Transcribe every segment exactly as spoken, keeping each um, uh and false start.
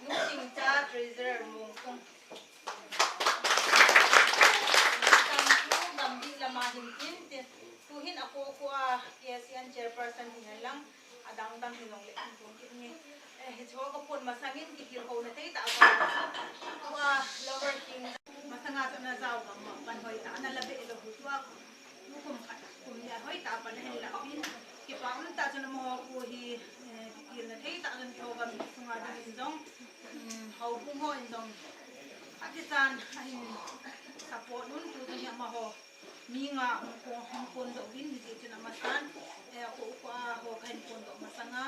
Nuchingcha Treasurer Mongkong. Tangchu gamdih lama hin tin tin. Tuhin akhoh khoh a K S N chairperson hi henlang, adang dang hijongle, kong kit ni. Eh, hichu kaphon masangin kithilkhouna thei tah a, tua Lower King masanga chu ana jao gam ma, pan hoitah a ana la be lou tua. Tukum khat, kum ni a hoitah a pan ahin lah pin. Kipa umtah chun amaho khu hi, eh, kitilna thei tah chun kihou gam sunga dingin jong, um, houbung hon jong, akisan ahin support un, tuchung hi amaho mi nga hung kon, hung kondoh uvin, hijeh chun amasan, eh, akhoh khoh a ho kahin kondoh masanga,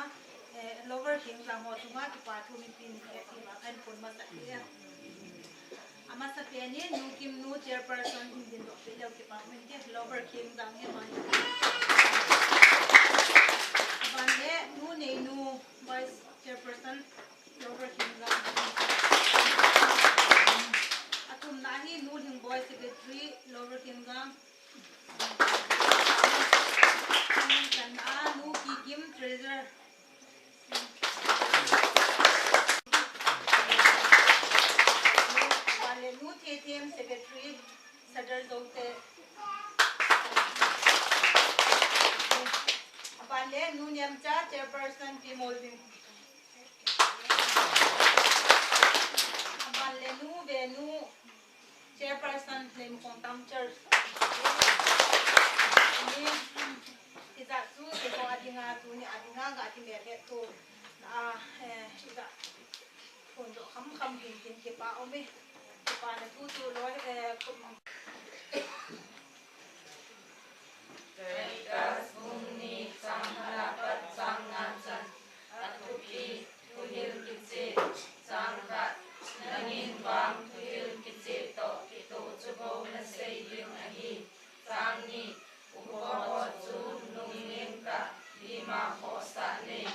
eh, Lower Khengjang ho chunga kipa thu mipi ni eh, ti ba kahin kon masa e. Amasapen in Nu Kimnu chairperson hin dindoh peh leu kipa um inte, Lower Khengjang hi mai. Aban le Nu Neinu vice chairperson, Lower Khengjang. Athumna hi Nu Lhingboi secretary, Lower Khengjang. Kan a Nu Kikim treasurer. Aban le Nu Thethem secretary, Sadar Zote. Aban le Nu Nemcha chairperson, Pi Molvin. Aban le Nu Venu chairperson, Leimakhong Town Church. Ni, ijat chu, keiho adinga, tuni adinga, ga kimelhet tu. A, eh, ijat. Phondoh kham kham hin, hin kipa um e. Kipana thu chu loi, eh, kum. Titus bung ni chang khat apat chang nga chan. Athupi, thuhil kicheh. Chang khat, nangin vang thuhil kicheh toh kitoh chu bou nasei ding ahi. Chang ni, upa ho chu lungnem tah, lima khohsah nei,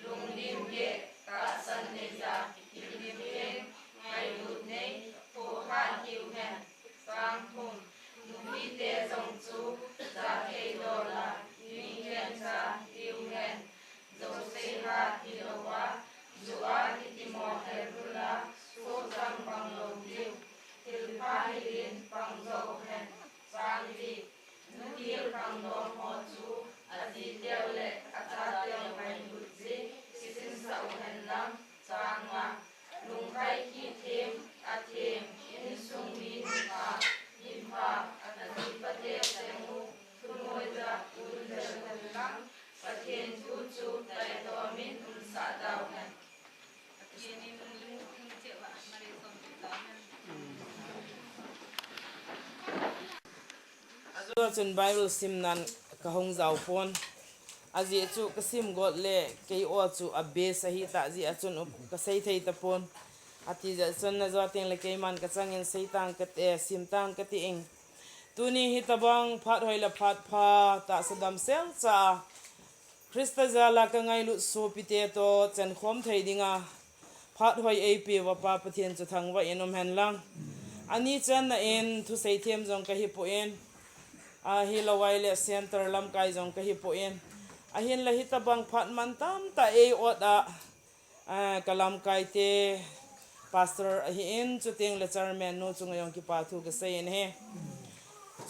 lungnem geh, tahsan neija, kilim theng, ngailut nei, thohhat hiu hen. Chang thum, nupite jong chu, jathei dola, mingkhencha hiu hen. Jou seihat hilouva, ju a kitimo hel ula, sohchang bang lou diu, thilpha hilin pang jou hen. Chang li, nutil khangdong ho chu, ajiteu le achateu ngailut jeh, kisinsah u hen lang. Chang nga, lungkhai kithem, athem, insung mi nupha, mipha, ajipateu cheng u, thunoija, un jel hen lang. Pathen thu chu taitomin umsah tau hen. Pathen in lungthim cheh uva malsom tau hen. Ajeh chun Bible simnan kahung jao pon. Ajeh chu kasim got le kei o chu a base ahi tah jeh a chun up kasei thei tapon. Ati jeh chun najou teng le keiman kachangin sei tang kate, sim tang kati ing. Tuni hitabang phat hoi le phat pha tahsa damsel cha Christa jal a kangailut sopite toh chenkhom thei dinga phat hoi eipeuva Pa Pathen chu thangvah in um hen lang. Ani channa in thusei them jong kahi poi, ahilou le center lamkai jong kahi poi. Ahinla hitabang phat mantam tah ei ot a, ah, kalamkai te, pastor ahin, chuteng le chairman nu chunga jong kipa thu kasei in ahi.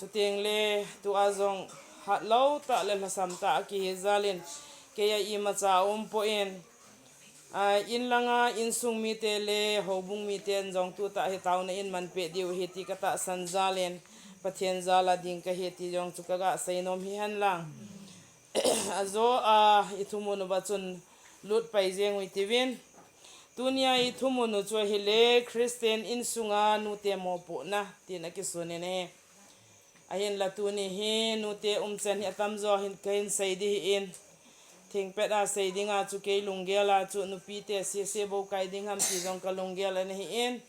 Chuteng le tua jong hatlou tah le lhasam tah a kihi jal in, kei a imacha aum poi. Ah, in langa insung mite le houbung miten jong tutah hi taona in manpeh diu ahi ti katahsan jal in, Pathen jal a ding kahi ti jong chu kaga seinom hi hen lang. Ajou a, i thumun uva chun lut pai jeng u hite uvin. Tunia i thumun u chu ahile Christian insunga nute mopohna tin akisun in ahi. Ahinla tuni hi nute umchan hi atamjo hin kahin sei ding ahin. Thingpet a sei dinga chu kei lunggel a chu nupite sese bou kai ding ham ti jong kalunggel ana hi in.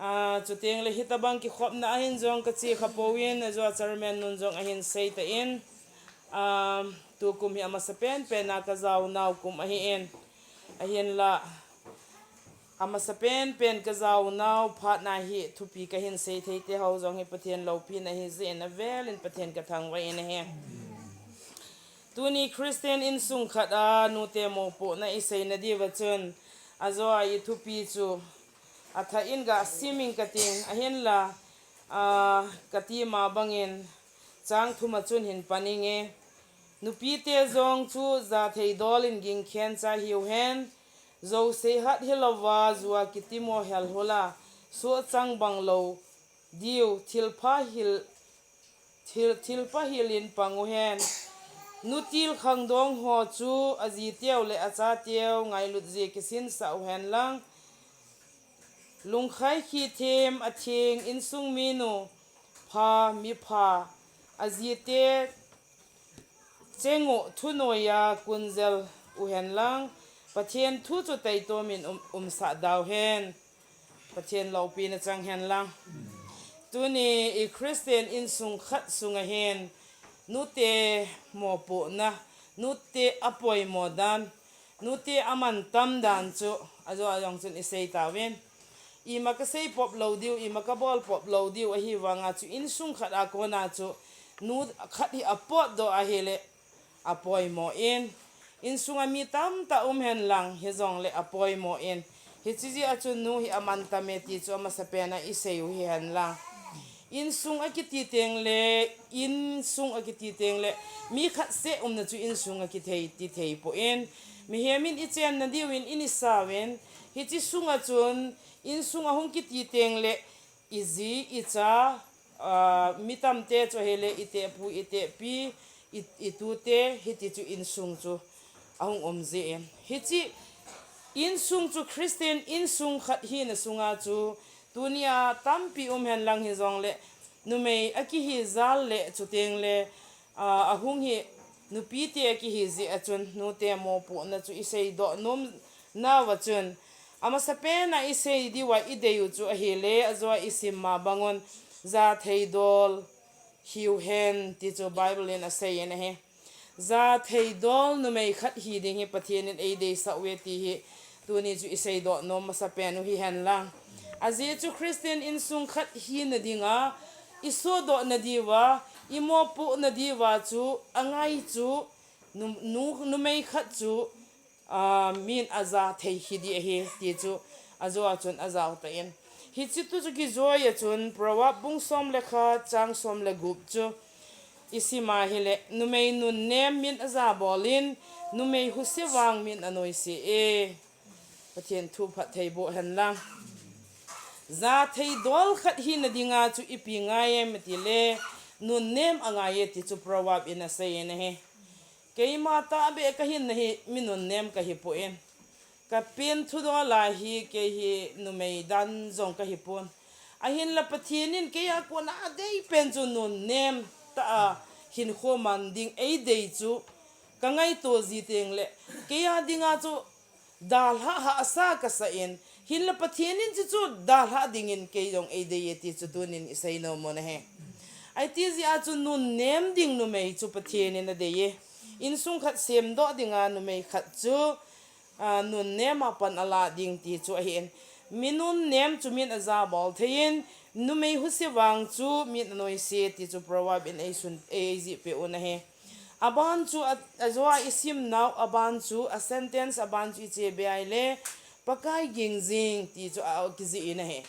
Ah, chuteng le hitabang kikhopna ahin jong kache kha poi, ajou a chairman nun jong ahin sei tan. Ah, tukum hi amasapen pen a kajao nau kum ahi in. Ahinla, amasapen pen kajao nau phat na hi thupi kahin sei thei te ho jong hi Pathen loupina ahi jeh in avel in Pathen kathangvah in ahi. Tuni Christian insung khat a nute mopohna i seina diuva chun, ajo a i thupi chu athah in ga sim ing kating, ahinla, a, kati ma bangin chang thum a chun hin pan inge. Nupite jong chu jathei dol in gingkhen cha hiu hen, jou seihat hilouva, ju a kitimo hel hula, suhchang bang lou diu, thilpha hil, thil, thilpha hil in pang u hen. Nutil khangdong ho chu ajiteu le achateu ngailut jeh kisinsah u hen lang. Lungkhai khithem atheng insung minu pha, mipha, ajite cheng u thunoi a kunjel u hen lang. Pathen thu chu taitom in um, umsah dau hen. Pathen loupina chang hen lang. Tuni i Christian insung khat sunga hin nute mopohna, nute apoimo dan, nute amantam dan chu ajo a jong chun i sei tauvin. Ima ka sei pop lou diu, ima ka bol pop lou diu, ahivanga chu insung khat a kona chu nu khat hi apotdoh ahile apoimo in, insung a mi tamtah um hen lang, hijongle apoimo in. Hiche jeh a chun nu hi amantam e ti chu amasapen a i sei u hi hen lang. Insung akiti teng le, insung akiti teng le, mi khat seh umna chu insung akithei, ti thei poi. Mihem in i chenna diuvin in i sauvin, hiche sunga chun insung ahung kiti teng le, i ji, i cha, a, mi tamte chu ahile, i tehpu, i tehpi, i, i tute, hiti chu insung chu ahung um jin. Hiche insung chu Christian insung khat hina sunga chu, tunia tampi um hen lang hijongle, numei akihi jal le chuteng le, a, ahung hi nupite akihi jeh a chun, nute mopohna chu i seidoh nom nauva chun, amasapen a i sei diuva i dei u chu ahile, ajo a i sim ma bangun, jathei dol hiu hen, ti chu Bible in asei in ahi. Jathei dol numei khat hi ding hi Pathen in ei deisah uve ti hi tuni chu i seidoh nom masapen u hi hen lang. Ajeh chu Christian insung khat hina dinga i sodohna diuva, i mopohna diuva chu angai chu nu, nu, numei khat chu, a, min ajathei hi ding ahi, ti chu ajo a chun ajao tan. Hiche thu chu kijoi a chun Proverb bung som le khat chang som le gup chu i sim a hile, numei nunnem min ajabol in, numei huse vang min anoise e. Pathen thu phatthei boh hen lang. Jathei dol khat hina dinga chu ipi ngai em ti le, nunnem angai e ti chu Proverb in asei in ahi. Keima tahbeh kahinna hi mi nunnem kahi poi. Ka pen thudol a hi kei hi numei dan jong kahi pon. Ahinla Pathen in kei a kona adei pen chu nunnem tah a hinkho man ding ei dei chu ka ngaito ji teng le, kei a dinga chu dalhah hahsa kasa in, hinla Pathen in chu chu dalhah dingin kei jong ei dei e ti chu tunin i sei nom u ahi. Ahi ti jeh a chu nunnem ding numei chu Pathen in adei e. Insung khat semdoh dinga numei khat chu, a, nunnem a pan alah ding ti chu ahin. Mi nunnem chu min ajabol thei in, numei huse vang chu min anoise ti chu Proverb in eisun, ei, eijih peh u ahi. Aban chu a, ajo a i sim nau, aban chu a sentence, aban chu i che be a ile, Pakai ging jing ti chu a, a kijih in ahi.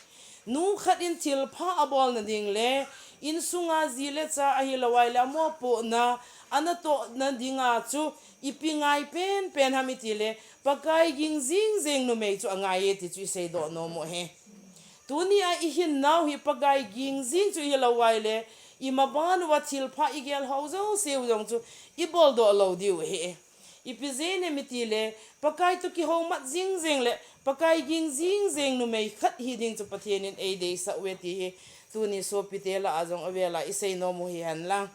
Nu khat in thilpha abolna ding le, insunga ji le cha ahilou a ile, amopohna, anatohna dinga chu ipi ngai penpen ham i ti le, Pakai ging jing jeng numei chu angai e ti chu i seidoh nom u ahi. Tunia i hin nau hi Pakai ging jing chu i hilou a ile, i maban uva thilpha i gel hou jouse u jong chu i boldoh lou diu ahi. Ipi jeh inem i ti le, Pakai toh kihoumat jing jeng le, Pakai ging jing jeng numei khat hi ding chu Pathen in ei deisah uve ti hi, tuni sopite lah a jong avel a i sei nom u hi hen lang.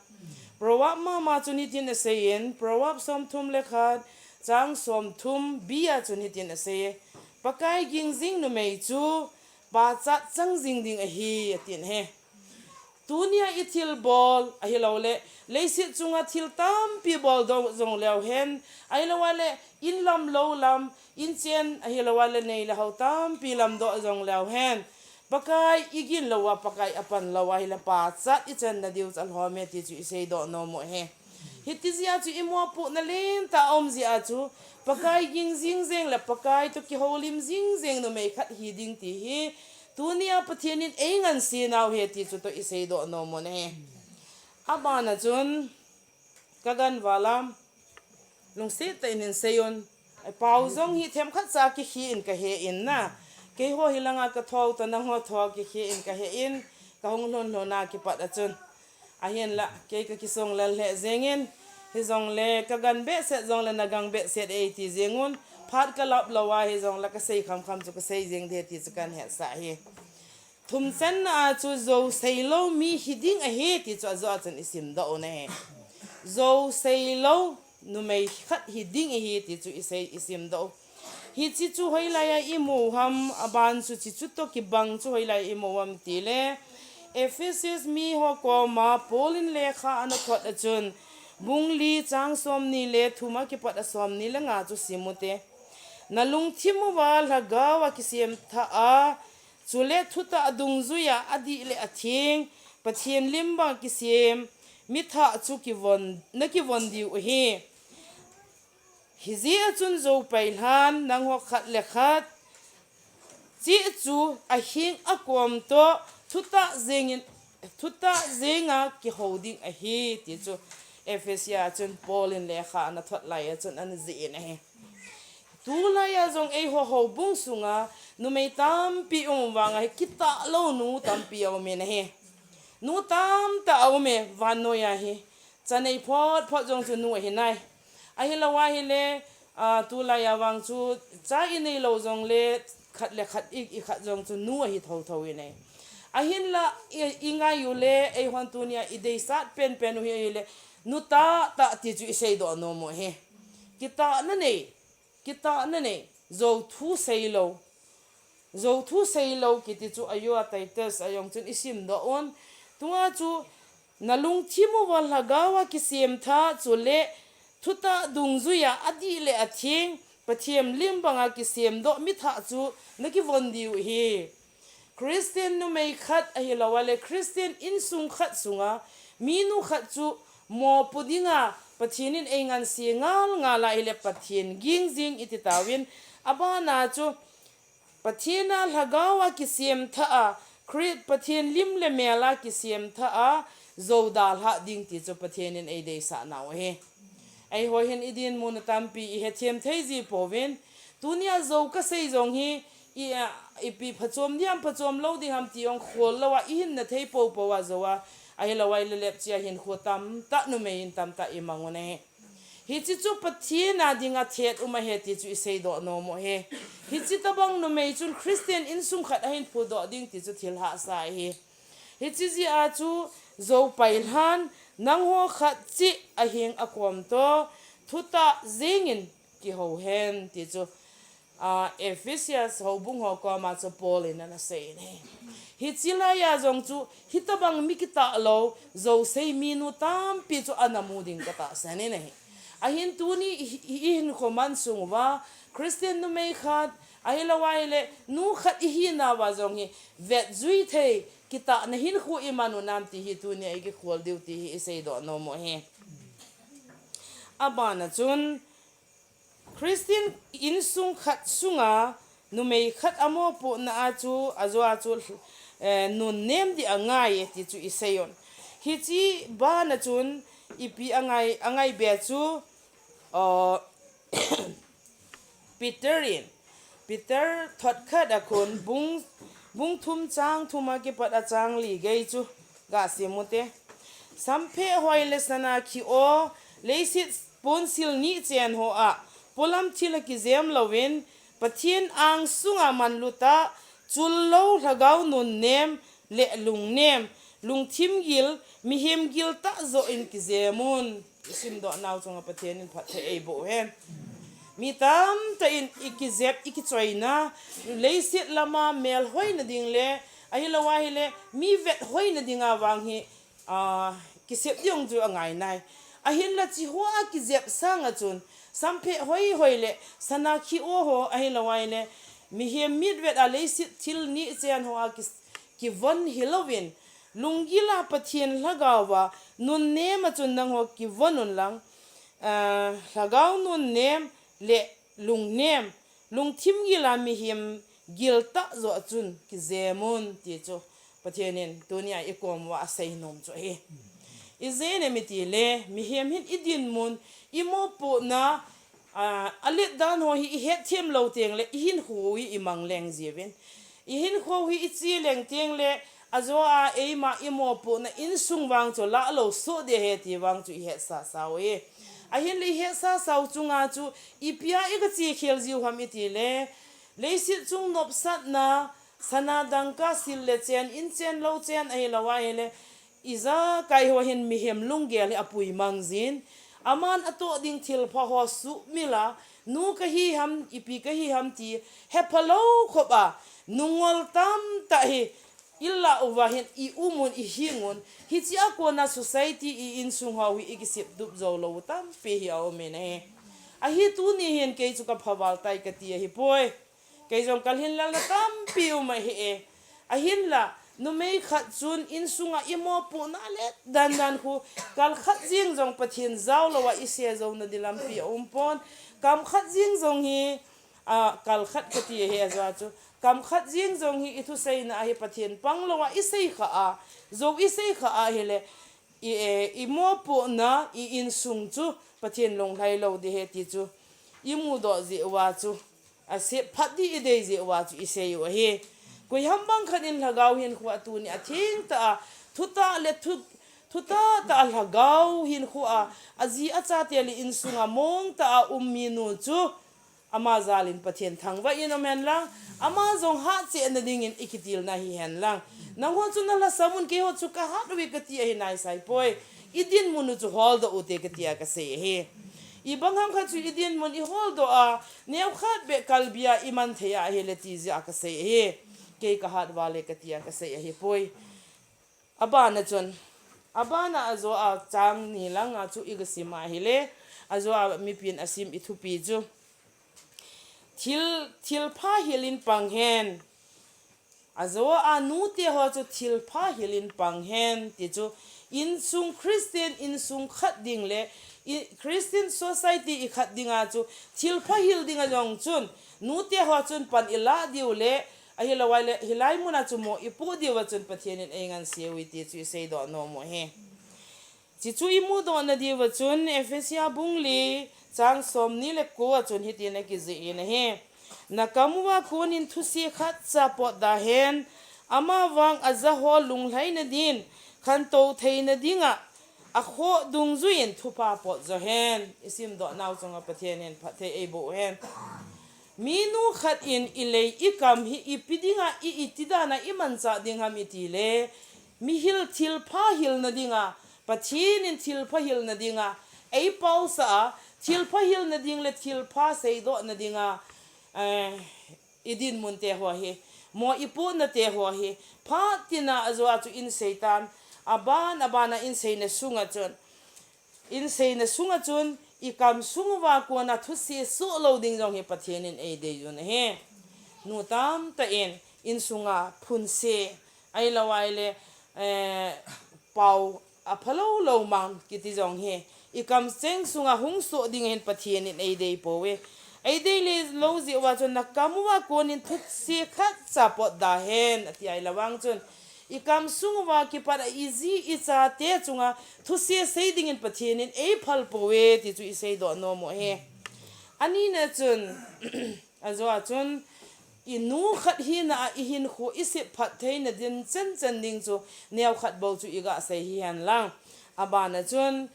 Proverb mama chun hitin asei in, Proverb somthum le khat, chang somthum B a chun hitin asei e, Pakai ging jing numei chu pachat chang jing ding ahi, atin ahi. Tunia i thil bol ahilou le, leiset chunga thil tampi boldoh jong leu hen, ahilou a le, in lam lou lam, in chen ahilou a le, nei le hou tampi lamdoh jong leu hen, Pakai i gin lou a, Pakai apan lou a hile, pachat i channa diu chu alhom e ti chu i seidoh nom u ahi. Hiti jeh a chu i mopohna lentah a um jeh a chu, Pakai ging jing jeng le Pakai toh kihoulim jing jeng numei khat hi ding ti hi, tunia Pathen in ei ngansenau ahi ti chu toh i seidoh nom u ahi. Abana chun, ka ganval a, lungset tah in hin sei un. Pau jong hi themkhat cha kikhe in ka he in na. Keiho hilanga ka thou toh nangho thou kikhe in ka he in, ka hung lhun lhun a kipat a chun. Ahinla, kei ka kisonglel lheh jeng in, hijongle ka gan behseh jongle na gang behseh e ti jeng un, phat ka lap lou a hijongle ka sei kham kham chu ka sei jeng ding ti chu kan hetsah ahi. Thumchanna a chu jou seilou mi hi ding ahi ti chu ajo a chun i simdoh u ahi. Jou seilou numei khat hi ding ahi ti chu i sei, i simdoh u. Hiche chu hoilai a i mu ham, aban chu hiche chu toh kibang chu hoilai a i mu ham ti le, Ephesus miho koma Paul in lekha ana thot a chun, bung li chang somni le thum a kipat a somni le nga chu sim u te. Na lungthim uva lhagao a kisem thah a, chule thutah dungjui a adih le atheng, Pathen lim bang a kisem mi thah chu kivon, na kivon diu ahi. Hijeh a chun jou pailhan, nangho khat le khat cheh chu aheng akom toh thutah jeng in, thutah jeng a kihou ding ahi ti chu Ephesia chun Paul in lekha ana thot lai a chun ana jih in ahi. Tulai a jong eiho houbung sunga numei tampi um vang a hi kitah lou nu tampi a um in ahi. Nu tamtah a um e vannoi a hi. Cha nei phot phot jong chu nu ahi nai. Ahilou ahile, a, tulai a vang chu cha i nei lou jongle khat le khat i, i khat jong chu nu ahi thotho in ahi. Ahinla i, i ngai u le eihon tunia i deisah penpen u hi ahile nu tahtah ti chu i seidoh nom u ahi. Kitahna nei. Kitahna nei, jou thu seilou. Jou thu seilou kiti chu ajo a Titus a jong chun i simdoh un. Tua chu na lungthim uva lhagao a kisem thah chule thutah dungjui a adih le atheng, Pathen lim bang a kisem doh mi thah chu na kivon diu ahi. Christian numei khat ahilou a le Christian insung khat sunga minu khat chu mopo dinga Pathen in ei nganse ngal ngal a ahile Pathen ging jing i ti tauvin, abana chu Pathen a lhagao a kisem thah a, Chri-, Pathen lim le mel a kisem thah a, jou dalhah ding ti chu Pathen in ei deisah nau ahi. Eiho hin i dinmun a tampi i hethem thei ji pouvin, tunia jou ka sei jong hi, i, a, ipi phachom ding ham, phachom lou ding ham ti jong khol lou a, i hinna thei popo a jou a, ahilou a i lelep chia hin khu tamtah numei in tamtah i mang u ahi. Hiche chu Pathen a dinga thet um ahi ti chu i seidoh nom u ahi. Hiche tabang numei chun Christian insung khat ahin phudoh ding ti chu thil hahsa ahi. Hiche jeh a chu jou pailhan, nangho khat cheh aheng akom toh thutah jeng in kihou hen ti chu, a, Ephesus houbung ho koma chu Paul in ana sei in ahi. Hiche lai a jong chu hitabang mi kitah lou, jou sei minu tampi chu ana mu ding ka tahsan in ahi. Ahin tuni i, i, i hinkho man sung uva Christian numei khat, ahilou ahile nu khat i hinauva jong hi vetjui thei, kitahna hinkho i man u nam ti hi tunia i kikhol diu ti hi i seidoh nom u ahi. Abana chun Christian insung khat sunga numei khat a mopohna a chu, ajo a chu, eh, nunnem ding angai e ti chu i sei un. Hiche bana chun ipi angai, angai be chu, uh, Peter in, Peter thot khat a khun bung, bung thum chang thum a kipat a chang li gei chu ga sim u te. Samphe hoi le sana khi o, leiset ponsil ni chen ho a, polam thil a kijem louvin, Pathen ang sunga manlu tah, chul lou lhagao nunnem, le lungnem, lungthim gil, mihem gil tah joh in kijem un. I simdoh nau chunga Pathen in phatthei eiboh hen. Mi tamtah in i kijep, i kichoina, leiset lama melhoina ding le, ahilou ahile, mi vethoina dinga vang hi, a, kisep ding chu angai nai. Ahinla hiche ho a kijep sanga chun, samphe hoi hoi le, sana khi o ho, ahilou ahile, mihem mitvet a leiset thil ni chen ho a ki, kivon hilouvin, Lunggila Pathen lhagaova nunnem a chun nangho kivon unlang, ah, lhagao nunnem le lungnem, lungthim gila mihem giltah joh a chun kijemun ti chu Pathen in tunia ikom uva asei nom chu ahi. Ijeh inem itile, mihem hin idinmun, imopohna, ah, alet dan ho hi ihet them lou tengle, ihinkho hi imang leng jiuvin. Ihinkho hi iche leng tengle, ajo a eima imopohna insung vang chu lah lou soh ding ahi ti vang chu ihet sasa uve. Ahinle ihet sasa u chunga chu, ipia iga che khel jiu ham itile, leiset chung nopsatna, sana dangka sil le chen, in chen lou chen ahilou ahile, ijakai ho hin mihem lunggel hi apui mang jin, aman atoh ding thilpha ho sumil a, nu kahi ham, ipi kahi ham ti hepha lou khop a, nungol tamtah hi ilah uva hin ium un, ihing un, hiche a kona society i insung ho hi ikisep dup jou lou tampi hi aum in ahi. Ahi tuni hin kei chu kaphaval tai kati ahipoi. Kei jong kalhin lalna tampi um ahi e. Ahinla, numei khat chun insunga imopohna alet dandan khu, kal khat jeng jong Pathen jao louva ise jouna ding lampi aum pon. Kam khat jeng jong hi, a, kal khat kati ahi ajoa chu. Kam khat jeng jong hi ithuseina a hi Pathen pang louva isei kha a, jou isei kha ahile, i, e, imopohna, i insung chu Pathen lunglhai lou ding ahi ti chu imudoh jeh uva chu, asep phat ding idei jeh uva chu isei u ahi. Koiham bang khat in lhagao hinkhoa tuni a thengtah a, thutah le thu, thutah tah a lhagao hinkhoa, aji achate le insunga mongtah a um minu chu, ama jal in Pathen thangvah in um hen lang, ama jong hatchehna dingin ikitilna hi hen lang. Nangho chu nalhasam un, keiho chu kahat uve kati ahi naisai poi. Idinmun u chu holdoh ute kati a kasei ahi. Ibang ham khat chu idinmun iholdoh a, neokhat beh kalbi a iman thei a ahile ti jeh a kasei ahi. Kei kahat uva le kati a kasei ahipoi. Abana chun, abana ajoa chang ni langa chu igasim a ahile, ajoa mipin asim ithupi chu, thil, thilpha hil in pang hen. Ajoa nute ho chu thilpha hil in pang hen ti chu, insung Christian insung khat ding le, i, Christian society ikhat dinga chu thilpha hil dinga jong chun, nute ho chun pan ilah diu le, ahilou ahile, hilai muna chu mo ipoh diuva chun Pathen in eingansei uve ti chu iseidoh nom u ahi. Chuchu imudohna diuva chun, Ephesia bung li, chang somni le ko a chun hitin akijih in ahi. Nakam uva konin thuse khatcha potda hen, amavang ajaho lunglhaina din, khantou theina dinga, akhoh dungjuiyin thupha pot jo hen. Isimdoh nau chunga Pathen in phatthei eiboh hen. Minu khat in ilei ikam hi ipi dinga, i, iti dana imanchah ding ham itile, mihil thilpha hilna dinga, Pathen in thilpha hilna dinga eipaosah a, thilpha hilna ding le thilpha seidohna dinga, eh, idinmun te ho hi, mo ipohna te ho hi, phat tina ajoa chu insei tan, aban, abana inseina sunga chun, inseina sunga chun, ikam sung uva kona thuse soh lou ding jong hi Pathen in eidei un ahi. Nu tamtah in, insunga phunse, ahilou ahile, eh, pao aphalou lou mang kiti jong hi, ikam cheng sunga hung soh ding hin Pathen in eidei pouve. Eidei le lou jeh uva chun nakam uva konin thuse khatcha potda hen, ati ahile vang chun, ikam sung uva kipat a iji ichate chunga thuse sei dingin Pathen in eiphal pouve ti chu iseidoh nom u ahi. Anina chun, ajoa chun, inu khat hina a ihinkho isep phat theina din chan chan ding chu neokhat bou chu igasei hi hen lang. Abana chun,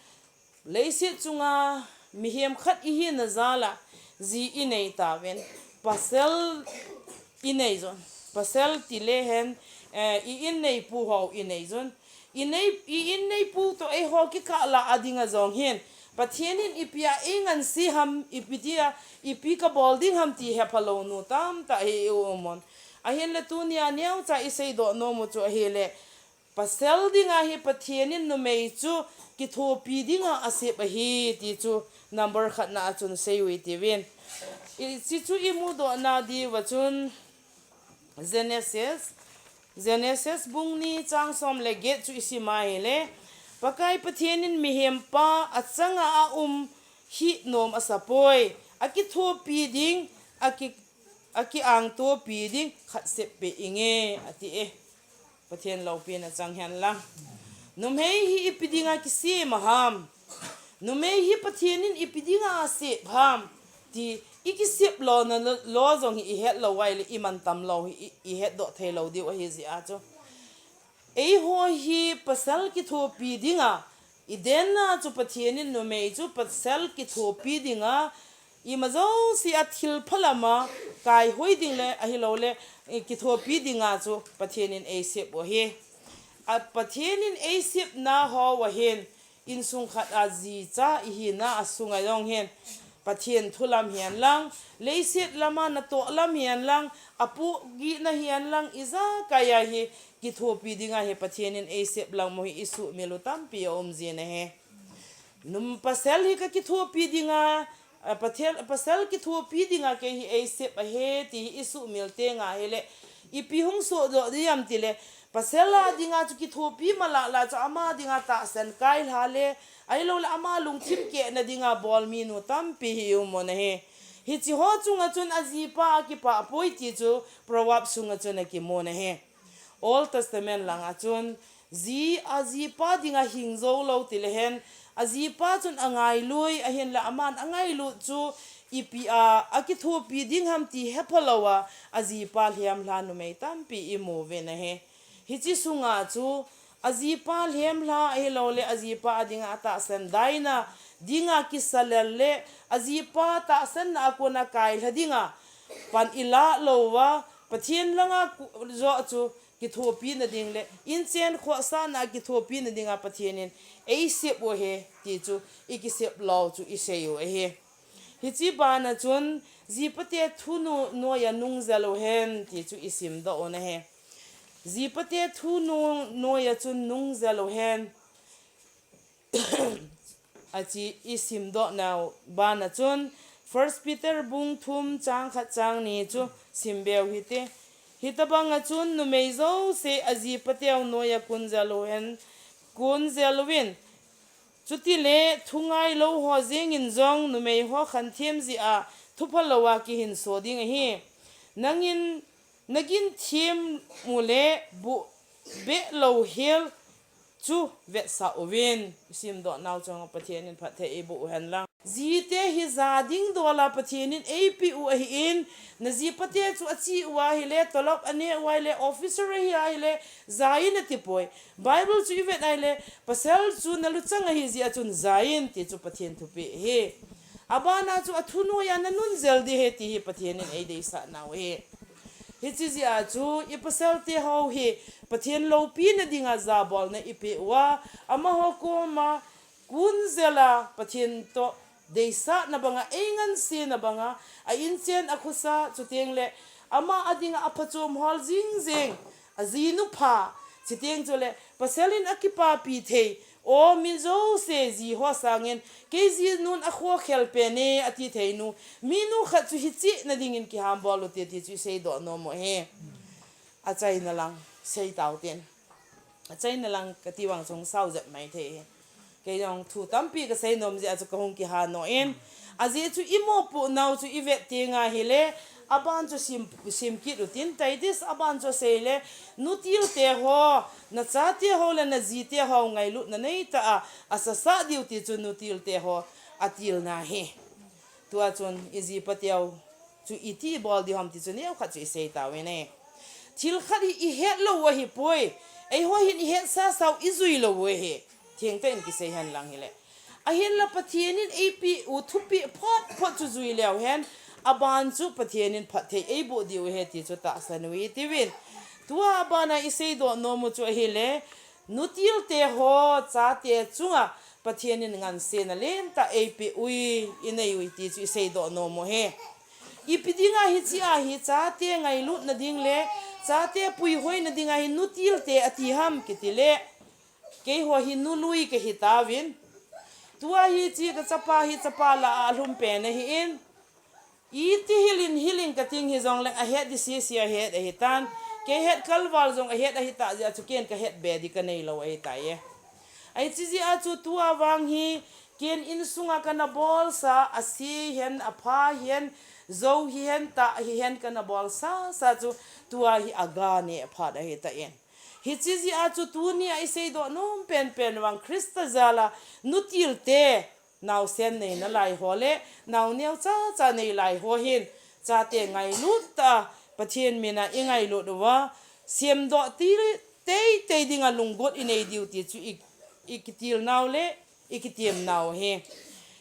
leiset chunga mihem khat ihina jal a ji inei tauvin, pasal inei jun, pasal tile hen, eh, i inneipu ho inei jun, inei, i inneipu toh eiho kikah lah a dinga jong hin, Pathen in ipi a eingansei ham, ipi tia, ipi kabol ding ham ti hepha lou nu tamtah hi i um un. Ahinla tunia neocha iseidoh nom u chu ahile, pasal dinga hi Pathen in numei chu kithopi dinga asep ahi ti chu number khatna a chun sei u hite uvin. I, chuchu imudohna diuva chun Genesis Genesis bung ni chang som le get chu i sim a ahile, Pakai Pathen in mihem pa achanga a um hi nom asa poi, a kithopi ding, a ki, a ki angtopi ding khat sep pe inge, ati e. Pathen loupina chang hen lang. Numei hi ipi dinga kisem a ham. Numei hi Pathen in ipi dinga asep ham. Ti i kisep lona lo, lo jong hi i het lou uva ahile i mantam lou hi i, i het doh thei lou diu ahi jeh a chu. Eiho hi pasal kithopi dinga, i denna chu Pathen in numei chu pasal kithopi dinga, ima jouse a thil phalama kaihoi ding le, ahilou le, i kithopi dinga chu Pathen in eisep u ahi. A Pathen in eisepna hoa hin, insung khat a jicha i hina a sunga jong hin, Pathen thu lam hihen lang, leiset lama natoh lam hihen lang, apohgihna hihen lang, ijakai a hi kithopi dinga hi Pathen in eisep lang mo hi i suhmil u tampi aum jin ahi. Num pasal hi ka kithopi dinga, a, Pathen, pasal kithopi dinga kei hi eisep ahi ti hi i suhmil tenga hile, ipi hung sohdoh ding ham tile, pasal a dinga chu kithopi malala chu ama dinga tahsan kai lha le, ahilou le ama lungthim kehna dinga bol minu tampi hi i um u ahi. Hiche ho chunga chun ajipa akipah poi ti chu Proverb sunga chun akimun ahi. Old Testament langa chun, ji, ajipa dinga hing jou lou tile hen, ajipa chun angailui, ahinla aman angailut chu ipi a, akithopi ding ham ti hepha lou a, ajipa lhem lha numei tampi i mu uvin ahi. Hiche sunga chu, ajipa lhem lha ahilou le, ajipa a dinga atahsan daina, dinga kisalel le, ajipa tahsanna a kona kai lha dinga, pan i lah lou uva, Pathen langa ku, joh chu kithopina ding le, inchen khohsahna kithopina dinga Pathen in eisep u ahi, ti chu i kisep lou chu i sei u ahi. Hiche bana chun, jipate thu nu, noiya nungjel u hen, ti chu i simdoh u ahi. Jipate thu nu, noiya chun nungjel u hen. Achi i simdoh nau bana chun, First Peter bung thum chang khat chang ni chu simbe u hite. Hitabanga chun numei jouse ajipateu noiya kunjel u hen, kunjel uvin. Chutile thu ngailou ho jengin jong numei ho khanthem jeh a thupha lou a kihinso ding ahi. Nangin nagin them u le bu beh lou hel chu vetsah uvin. Simdoh nau chunga Pathen in phatthei eiboh u hen lang. Jite hi ja ding dol a Pathen in eipeh u ahin, na jipate chu ache uva ahile, tolop ane uva ahile, officer ahi ahile, ja in ati poi. Bible chu i vet ahile, pasal chu na luchang ahi jeh a chun ja in ti chu Pathen thupeh ahi. Abana chu athu noiya na nunjel ding ahi ti hi Pathen in eideisah nau ahi. Hiche jeh a chu i pasal te ho hi Pathen loupina dinga jabolna i peh uva, amaho koma kunjel a Pathen toh deisahna banga, eingansena banga, a inchen a khosa, chuteng le ama a dinga aphachom hol jing jeng, a jinu pha, chuteng chule pasal in akipapi thei, o mi jouse ji ho sangin, kei jinun akhokhel pen e ati thei nu, minu khat chu hiche na dingin kihambol u hite ti chu i seidoh nom u ahi. Achaina lang, sei tau tin. Achaina lang kati vang chu hung sao jep mai thei ahi. Kei jong thu tampi ka sei nom jeh a chu ka hung kiha nom in. Ajeh chu i mopoh nau chu i vet teng ahile, aban chu sim, sim kit u tin, Titus aban chu asei le, nutil te ho, na chate ho le na jite ho ngailutna neitah a, asasa diu ti chu nutil te ho atilna ahi. Tua chun i jipateu chu iti bol diu ham ti chu neokhat chu i sei tauvin ahi. Thil khat hi i het lou u ahi poi. Eiho hin i hetsasa u i jui lou u ahi. Thengtah in kisei hen lang hile. Ahinla Pathen in eipeh u thupeh phot phot chu jui leu hen. Aban chu Pathen in phatthei eiboh diu ahi ti chu tahsan u hite uvin. Tua abana i seidoh nom u chu ahile. Nutil te ho, chate chunga Pathen in ngansena lentah eipeh ui, i nei ui ti chu i seidoh nom u ahi. Ipi dinga hiche a hi chate ngailutna ding le, chate puihoina dinga hi nutil te ati ham kiti le, keiho hi nului kahi tauvin. Tua hiche ka chapa hi chapa lah a alhum pen ahin. Iti hilin, hilin kating hijongleng ahet di sese ahet ahitan. Kei het kalval jong ahet ahitah jeh a chu ken kahet be di kanei lou ahitai e. Ahi chi jeh a chu tua vang hi ken insunga kana bolsa, ase hen, apha hen, jou hihen, tah hihen kana bolsa sa chu tua hi aga neh phat ahitai. Hichi jeh a chu tunia isei doh nom penpen vang Christa jal a nutilte, naosen nei nalai ho le, naoneo chacha nei lai ho hin, chate ngailut tah a, Pathen mina ingailut uva, semdoh ti teitei dinga lunggot inei diu ti chu i, ikitil nau le, ikitem nau ahi.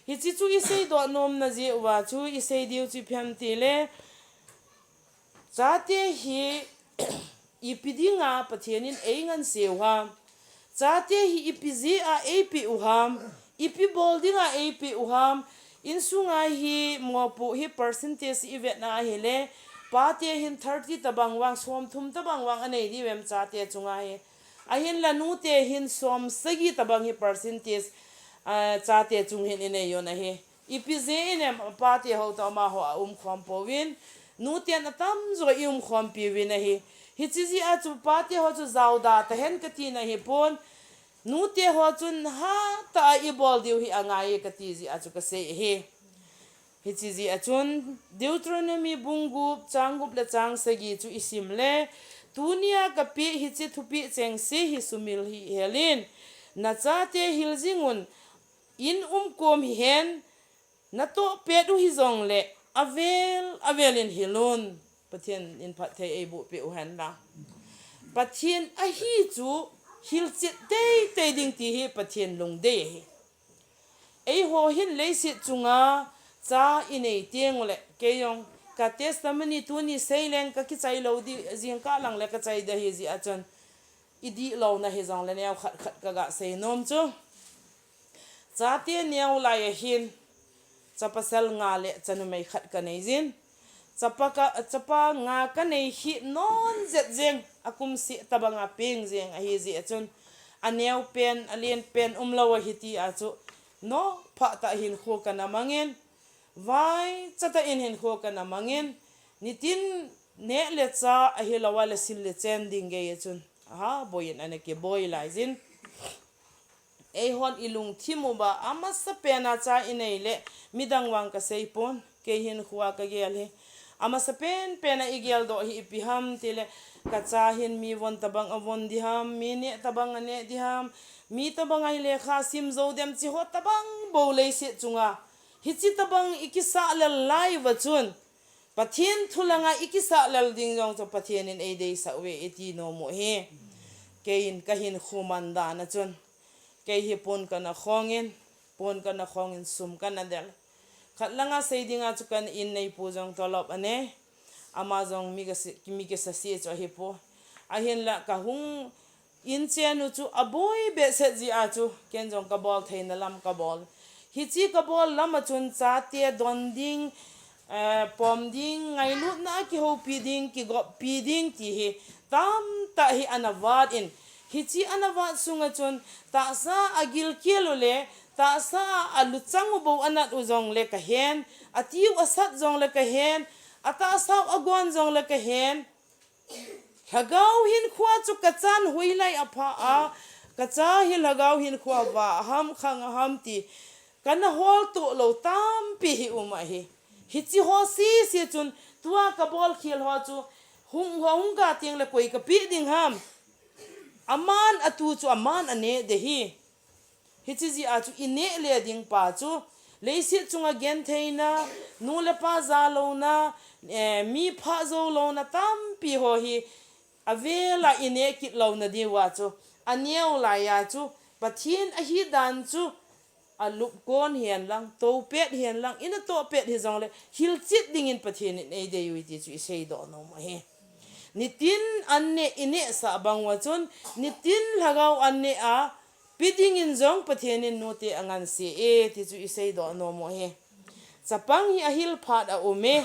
Hichi chu isei doh nomna jeh uva chu isei diu chu ipi ham tile, chate hi ipi dinga Pathen in eingansei u ham. Chate hi ipi jeh a eipeh u ham. Ipi bol dinga eipeh u ham. Insunga hi mopoh hi percentage ivetna ahile, pate hin thirty tabang vang, somthum tabang vang anei diu em chate chunga hi. Ahinla nute hin somsagi tabang hi percentage, ah, chate chung hin inei un ahi. Ipi jeh inem pate ho toh amaho aumkhom pouvin, nuten atamjo iumkhompi uvin ahi. Hichi jeh a chu pate ho chu jaoda tahen katina ahipon, nute ho chun hatah a ibol diu hi angai e kati jeh a chu kasei ahi. Hichi jeh a chun Deuteronomy bung gup, chang gup le chang sagi chu isim le, tunia kapeh hiche thupeh chengse hi sumil hih helin, nachate hil jingun, in umkom hihen, natoh pet u hijongle, avel avelin hilun. Pathen in phatthei eiboh peh u hen lang. Pathen ahi chu hilchet teitei ding ti hi Pathen lungdei ahi. Eiho hin leiset chunga cha inei teng ule, kei jong ka testimony tuni seileng kakichai lou di, jingkah lang le kachai di ahi jeh a chun, idih louna hijongle neo khat khat kaga sei nom chu. Chate neo lai ahin, chapasal nga le chanumei khat kanei jin. Chapa ka, chapa nga kanei hi non jet jeng, akumseh tabanga peng jeng ahi jeh a chun, aneo pen, alen pen umlou ahi ti a chu, nophah tah hinkho kana mangin, vaicha tah in hinkho kana mangin, nitin neh le chah ahilou a le sil le chen ding gei a chun, aha, boiyin ana kiboi lai jin. Eihon ilungthim uva, amasapen a cha inei le, midang vang kaseipon, kei hinkhoa kagel hi. Amasapen pen a igeldoh hi ipi ham tile, kacha hin mi von tabang avon di ham, mi neh tabang aneh di ham, mi tabang a hi lekha sim jou dem chi ho tabang bou leiset chunga. Hichi tabang ikisah lel lai uva chun, Pathen thu langa ikisah lel ding jong chu Pathen in eideisah uve iti nom u ahi. Kei in kahinkho man dan a chun, kei hi pon kana khongin, pon kana khongin sum kana del. Khat langa sei dinga chu ka in neipu jong tolop anei. Ama jong mi kasa, mi kasase chu ahipoi. Ahinla kahung inchen u chu aboi behseh jeh a chu, ken jong kabol theina lam kabol. Hichi kabol lam a chun chate don ding, eh, pom ding, ngailutna a kihoupi ding, kigoppi ding ti hi tamtah hi ana vat in. Hichi ana vat sunga chun tahsa a gilkel u le, tahsa a luchang u bou anat u jongle kahen, atiu asat jongle kahen, atahsa u agon jongle kahen. Lhagao hinkhoa chu kachan hoilai apha a, kacha hi lhagao hinkhoa vah ham khang ham ti kana holtoh lou tampi hi um ahi. Hichi ho sese chun tua kabol khel ho chu hung ho hung ga teng le koi kapeh ding ham. Aman atu chu aman aneh de hi. Hichi jeh a chu ineh le ding pa chu, leiset chunga gentheina, nu le pa jalouna, eh, mi phah jou louna tampi ho hi, avela ineh kit louna diuva chu, aneo lai a chu, Pathen ahi dan chu, alupkon hihen lang, toupet hihen lang, ina tohpet hijongle, hilchet dingin Pathen in eidei uve ti chu isei doh nom u ahi. Nitin an neh, inehsah bang uva chun, nitin lhagao an neh a, pe dingin jong Pathen in nute angansei e, ti chu isei doh nom u ahi. Chapang hi ahil phat a um e.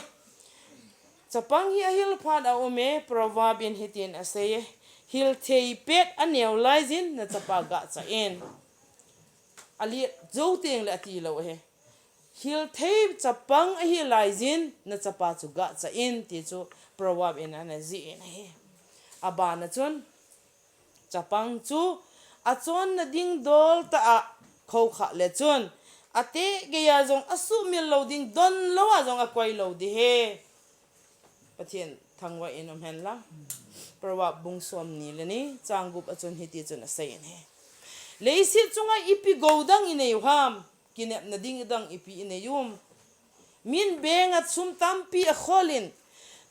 Chapang hi ahil phat a um e, Proverb in hitin asei e. Hil thei pet aneo lai jin nachapa gah chah in. Alet jou teng le ati lou ahi. Hil thei chapang ahi lai jin, nachapa chu gah chah in, ti chu Proverb in ana jih in ahi. Abana chun, chapang chu achonna ding dol tah a khoukhah le chun, ateh geiya jong asuhmil lou ding, don lou a jong akoi lou ding ahi. Pathen thangvah in um hen lang. Proverb bung somni le ni, chang gup a chun hiti chun asei in ahi. Leiset chunga ipi gou dang inei u ham, kinepna ding dang ipi inei um. Min bank a sum tampi akhol in,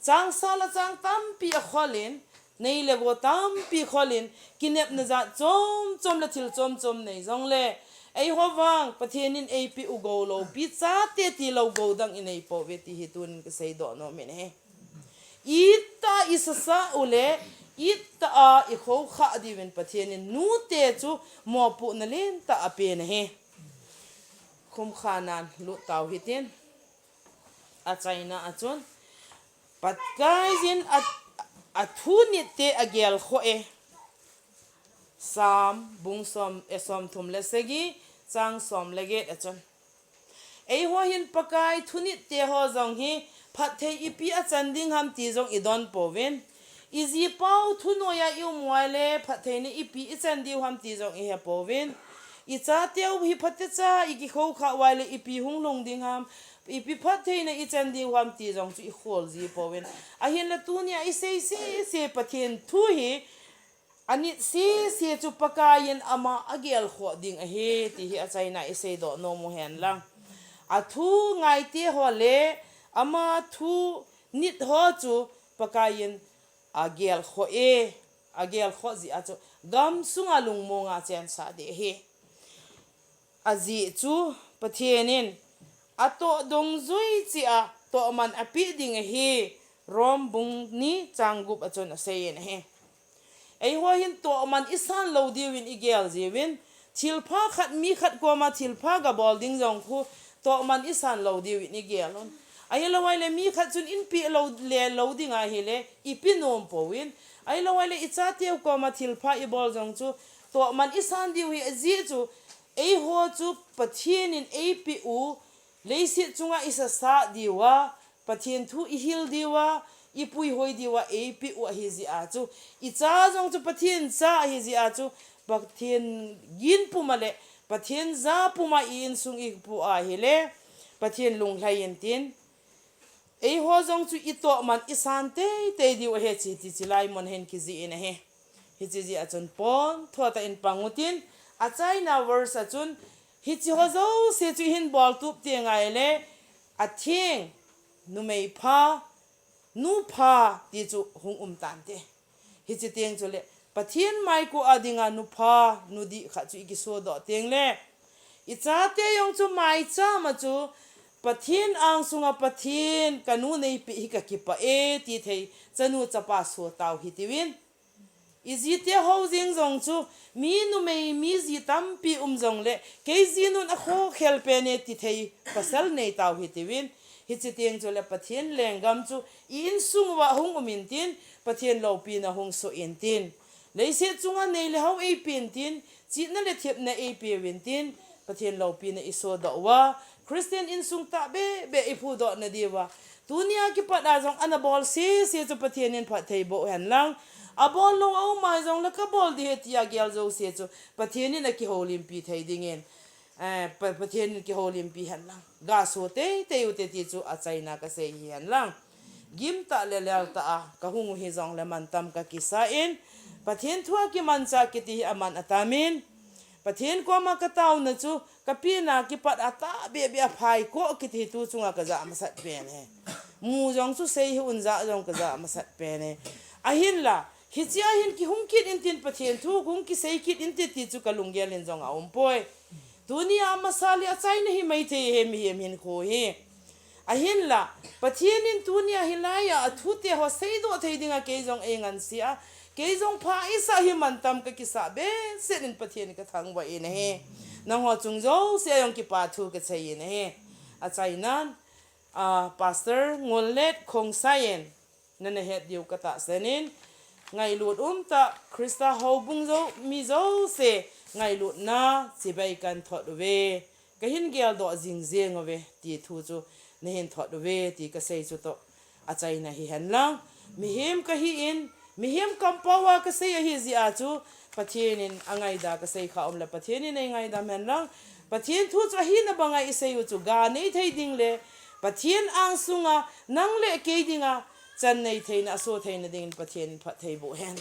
changsal a chang tampi akhol in, nei le gou tampi khol in, kinepna jat chom chom le thil chom chom nei jong le, eiho vang Pathen in eipeh u gou loupi chate tilou gou dang inei pouve ti hi tunin kasei doh nom in ahi. Itah a isasa u le, itah a ikhoukhah diuvin Pathen in nute chu mopohna lentah apen ahi. Khumkha nan lut tau hitin. Achaina a chun, Pakai in a, athu nitte agel khoh e. Psalm bung som, eh, somthum le sagi, chang som le get a chun. Eiho hin Pakai thu nitte ho jong hi phatthei ipi achan ding ham ti jong idon pouvin. Ijipau thu noiya ium uva le phattheina ipi ichan diu ham ti jong ihe pouvin. Ichateu hi phatecha ikikhoukhah uva le ipi hung lhung ding ham, ipi phattheina ichan diu ham ti jong chu ikhol ji pouvin. Ahinla tunia isei sese Pathen thu hi anit sese chu Pakai in ama agel khoh ding ahi ti hi achaina isei doh nom u hen lang. Athu ngaite ho le ama thu nit ho chu Pakai in agel khoh e, agel khoh jeh a chu gamsunga lungmonga chensah ding ahi. Ajeh chu Pathen in atoh dungjui cheh a tohman apeh ding ahi, Rom bung ni chang gup a chun asei in ahi. Eiho hin tohman isan lou diuvin igel jiuvin, thilpha khat mi khat koma thilpha gabol ding jong khu tohman isan lou diuvin igel un. Ahilou ahile mi khat chun eipeh lou le lou ding ahile ipe nom pouvin. Ahilou ahile ichateu koma thilpha ibol jong chu tohman isan diu hi ajeh chu eiho chu Pathen in eipeh u, leiset chunga isasa diuva, Pathen thu ihil diuva, ipuihoi diuva eipeh u ahi jeh a chu, icha jong chu Pathen cha ahi jeh a chu, Pathen gin puma le Pathen ja puma i insung ipu ahile, Pathen lunglhai intin, eiho jong chu itohman isan teitei diu ahi ti, ti chilai mun hin kijih in ahi. Hiche jeh a chun pon thotah in pang utin, achaina verse a chun, hiche ho jouse chu ihin boltup teng ahile, atheng, numei pha, nu pha ti chu hung um tante. Hiche teng chule, Pathen maiko a dinga nu pha, nu dih khat chu ikisodoh teng le, ichate jong chu maicham a chu, Pathen angsunga Pathen kanu neipeh hi kakipah e ti thei, chanu chapa so tau hitiuvin. Ijite ho jeng jong chu, mi numei, mi ji tampi um jongle, kei jinun akhokhel pen e ti thei pasal nei tau hitiuvin. Hiche teng chule Pathen lenggam chu i insung uva hung um intin, Pathen loupina hung soh intin. Leiset chunga nei le hao eipeh intin, chihna le thepna eipeh uvintin, Pathen loupina isodoh uva, Christian insung tahbeh beh iphudoh nadiuva, tunia kipat a jong ana bol sese chu Pathen in phatthei boh hen lang. Abol lou aum a jongle kabol ding ahi tia gel jouse chu Pathen in akihoulimpi thei dingin, eh, Pa-, Pathen in kihoulimpi hen lang. Gaso teitei ute ti chu achaina kasei hi hen lang. Gimtah le leltah a kahung u hijongle mantam kakisa in, Pathen thu a kimancha kiti hi aman atamin, Pathen koma kataona chu, kapina kipat a tahbeh beh a phaikhoh kiti hi tu chunga kaja masat pen e. Mu jong chu sei hih un, ja jong kaja masat pen e. Ahinla, hichea hin kihung kit intin, Pathen thu hung kisei kit intin ti chu kalunggel in jong aumpoi. Tunia amasa le achaina hi maithei e mihem hinkho hi. Ahinla, Pathen in tunia hilaiya athute ho seidoh thei dinga kei jong eingansea, kei jong pha eisah hi mantam kakisah behseh in Pathen kathangvah in ahi. Nangho chung jousea jong kipa thu kasei in ahi. Achainan, a, Pastor Ngullet Khongsai in, nana het diu katahsan in, ngailut umtah Christa houbung jou, mi jouse, ngailutna chibai kahin thot uve, kahin geldoh jingjing uve, ti thu chu nahin thot uve, ti kasei chu toh achaina hihen lang. Mihem kahi in, Mihem kampao a kasei ahi jeh a chu, Pathen in angaida kasei kha um le Pathen in eingaidam hen lang. Pathen thu chu ahina banga isei u chu ga nei thei ding le, Pathen angsunga nang le kei dinga chan nei theina, aso theina dingin Pathen in phatthei boh hen.